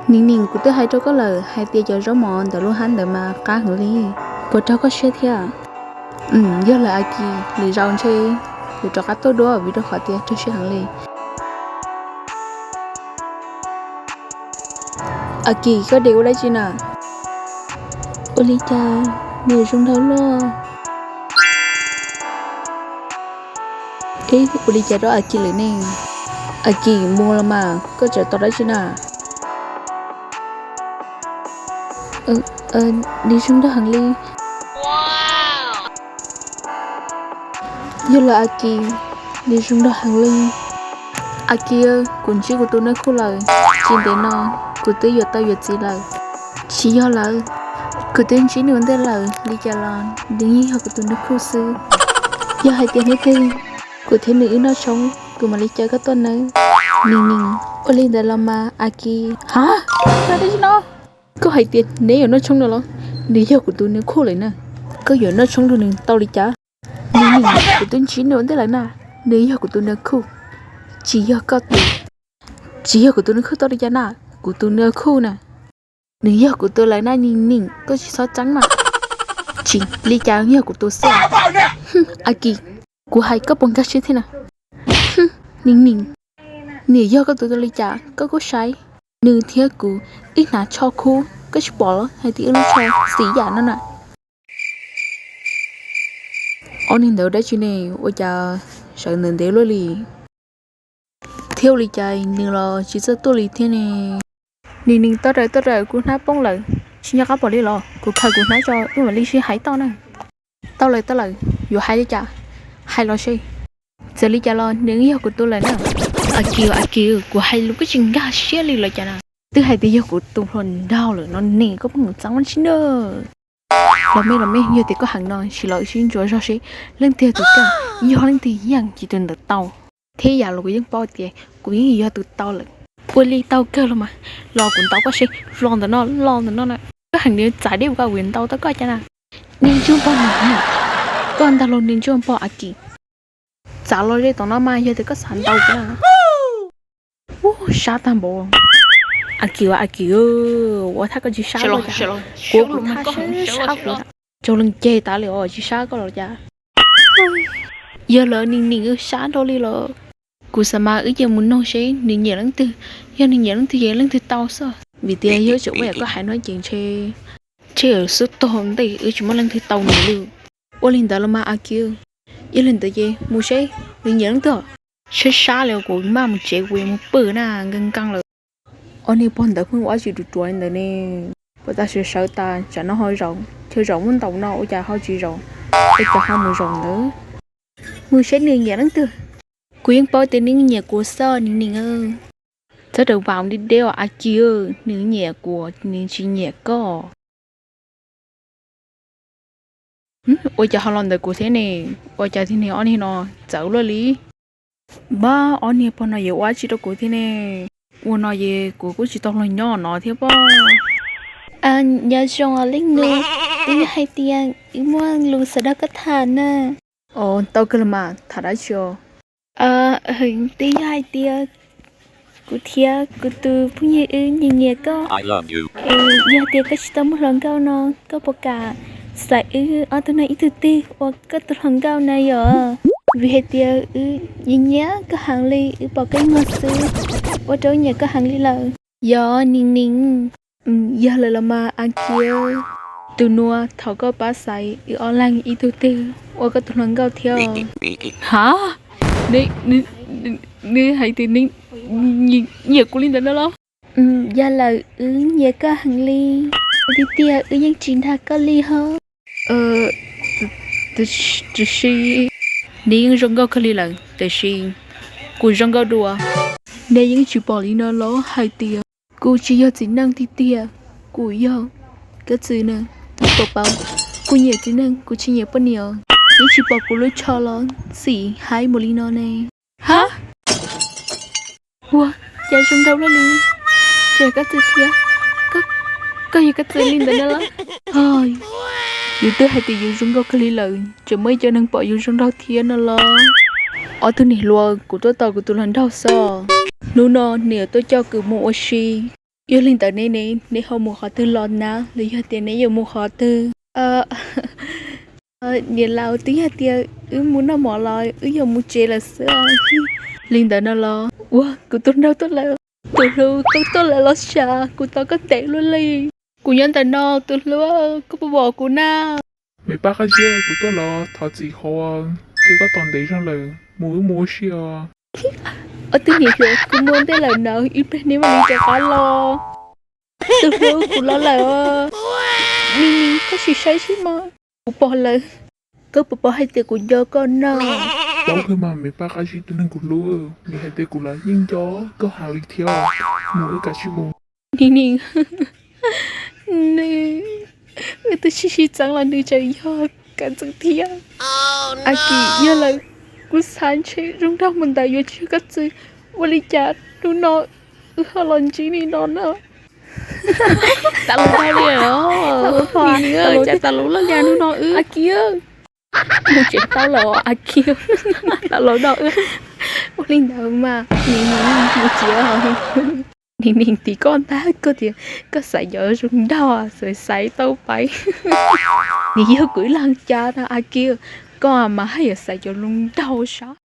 Nim nim, kuv twb hais rau koj lawm hais tias cov zaub mov ntawm lub hab ntawd mas qab heev li, puas raug koj siab thiab? Yog lawm Akis, lwm zaus ntshe yuav rov qab tuaj dua vim rau qhov tias raug siab heev li. Akis, koj de ua dab tsi na? Ua li cas nws zoo nraug luaj? Ib, ua li cas rau Akis lawm ne? Akis, mus los mas, koj tseem tos dab tsi na? Nws zoo nraug heev li. Yog lawm Akis, nws zoo nraug heev li. Akis, kuv ntsib kuv tus nws khuj lawm, tsis ntev no kuv twb yuav tau yuav txiv lawm. Tsis yog lawm, kuv twb ntsib nws ua ntej lawm, li cas los nws yeej yog kuv tus nws khuj xwb. Yog hais tias hnub twg kuv thiab nws wb noj tshoob, kuv mam li caw koj tuaj nawb. Nim nim, ua li ntawd los mas Akis. Ha, dab tsi no? Koj hais tias neb yuav noj tshoob no los? Nws yog kuv tus nws khuj lawm na, koj yuav noj tshoob rau nws tau li cas? Nim nim, kuv twb ntsib nws ua ntej lawm na, nws yog kuv tus nws khuj, tsis yog koj tus. Tsis yog kuv tus nws khuj tau li cas na, kuv tus nws khuj na, nws yog kuv tus lawm na Nim Nim, koj tsis txhob txeeb mas. Tsis li cas yog kuv tus xwb. Akis, kuv hais koj puas nkag siab thiab na? Nim Nim, nws yog koj tus tau li cas koj kuj saib, nws thiab kuv ib hnav tsho khub, koj tsis pom los hais tias ib lub tsho xim yam no na. Ob niag ntawd dab tsi ne, ua cas sawv ntawd ntev luaj li? Thiab ua li cas nws los tsis txawj tuaj li thiab ne? Nim Nim, toj raws toj raws, kuv hnab poob lawm, tsis nco qab pom li los kuv khaws kuv hnab tso wb mam li sib hais toj na. Tau lawm tau lawm, yuav hais li cas hais los seb. Txawm li cas los nws yog kuv tus lawm na. Akis Akis, kuv hais lus koj tsis nkag siab li los cas na? Twb hais tias yog kuv tus hluas nraug lawm no ne, koj pheej mus txeeb dab tsi na? Los mej los mej, yog tias koj heev no sim los wb sib ntsuas zog seb leej twg yog tus kawg, yog leej twg yeej ces tus ntawd tau. Thiab yam los kuv yeej paub tias kuv yeej yog tus tau lawm. Ua li tau kawg los mas, los kuv ntaus koj seb, los ntawm no los ntawm no na. Koj heev li, txav deb ua koj, kuv yuav ntaus tau koj cas na. Niag ntsuag pog Nim Nim, koj ntag los niag ntsuag pog Akis. Txav los ze tom no mas yog tias koj xav ntaus kuv na. Ub, sab tag npaum. Akis Akis, ua thaj koj tsis sab los cas? Kuv kuv thaj sab sab kuv, tsaug leej ceg tas li os, tsis sab koj los cas? Yog lawm Nim Nim, sab nrho li los. Kuv xav mas wb cia mus noog seb nws nyiam leej twg, yog nws nyiam leej twg ces leej twg tau xwb. Vim tias yog tseem ua yam koj hais no ces ntshe, ntshe xub tog ntej wb tsis muaj leej twg tau nws li. Ua li ntawd los mas Akis, yog li ntawd ces mus seb nws nyiam leej twg. Sab sab li kuv maj mus tsev, kuv yuav mus pw na, nkees nkees lawm. Ob niag pog ntawd pheej ua dab tsi ruam ruam li ntawd ne? Puas tas sawv sawv tas tsam no ho zaum, chaw zaum muab ntaus no ua cas ho tsis zaum, ua cas ho mus zaum ntawd? Mus seb nws nyiam leej twg. Kuv yeej paub tias nws nyiam kuv xwb Nim Nim. Txhob rawm vam deb deb os Akis, nws nyiam kuv, nws tsis nyiam koj. Ua cas ho los ntawm kuv thiab ne? Ua cas tib neeg ob niag no txawv luaj li? Npab, ob niag pog no yuav ua dab tsi rau kuv thiab ne? Ua no ces kuv kuj tsis tau los nyob no thiab pob. Nyob zoo os leej nus, twb yog hais tias wb muaj lus xav nrog koj tham na. Tau kawg los mas, tham dab tsi os? Twb yog hais tias kuv thiab kuv tus phooj ywg wb nyiam nyiam koj. Yog tias koj tsis tau muaj hluas nkauj no, koj puas kam xaiv wb ob tug no ib tug twg ua koj tus hluas nkauj na yom? Vim hais tias wb nyiam nyiam koj heev li, wb pom koj ib muag xwb ua rau wb nyiam koj heev li lawm. Yog Nim Nim. Yog lawm los mas Akis, tus nua, thaum koj pab xaiv wb ob leeg ib tug twg ua koj tus hluas nkauj thiab. Ha, nws hais tias nws nyiam kuv li ntawd no los? Yog lawm, wb nyiam koj heev li, tiag tiag wb yeej tsis nrag koj li hos. Tiam sis nws yeej zoo nkauj kawg li lawm, tiam sis kuv zoo nkauj dua. Neb yeej tsis pom li no los hais tias kuv tsis yog txiv neej tiag tiag, kuv yog kab txwm na, pom paub. Kuv nyiam txiv neej, kuv tsis nyiam poj niam. Neb tsis pom kuv lub tsho los xim haib mus li no ne. Ha, ua cas zoo nraug luaj li, tseem kab txwm thiab. Koj yog kab txwm li ntawd na los? Yus twb hais tias yus zoo nkauj kawg li lawm, tseem muaj ib co neeg pom yus zoo nraug thiab no los? Ob tug niam hluas, kuv tuaj tos kuv tus hluas nraug xwb. Hnub no nws yuav tuaj coj kuv mus ua si. Yog li ntawd ne, neb ho mus qhov twg los na, los yog tias neb yuav mus qhov twg? Niam laus, twb yog tias wb mus noj mov los wb yuav mus tsev lawm xwb. Li ntawd no los, ua kuv tus nraug tuaj lawm. Tus hlub, koj tuaj lawm los sav, kuv tos koj ntev luaj li. Kuv nyob ntawm no, tus hlub, koj puas pom kuv na? Me Paj Qab Zib, kuv tuaj los thov txim qhov cia koj tos ntev zog lawm, mus wb mus ua si os. Ob tug niam hluas, kuv mus ntej lawm nawb, ib pliag neb mam li rov qab los. Tus hlub, kuv los lawm. Nim nim, koj sim saib seb mas, kuv pom lawm. Koj puas paub hais tias kuv nco koj na? Paub kawg mas me Paj Qab Zib tus neeg kuv hlub, vim hais tias kuv los yeej nco koj heev li thiab. Mus wb kav tsij mus. Nim nim, wb twb sib sib txeeb los nws tseem yog Kab Txwm thiab. As Kis, yog lawm, kuv xav ntshe zoo nraug mus ntawd yuav tsis yog Kab Txwm. Ua li cas hnub no wb ho los ntsib li no na? Tas los tau li os. Cas tas los lawm li hnub no wb. As Kis, mus tsev tau lawm os As Kis. Tas los no wb. Ua li ntawd mas nim nim, nim nim, tim koj ntag, koj tias koj xaiv cov zoo nraug, xaiv xaiv tau pais. Nws yog kuv ib leeg cas no As Kis, koj mas haj yam xaiv cov zoo nraug sas.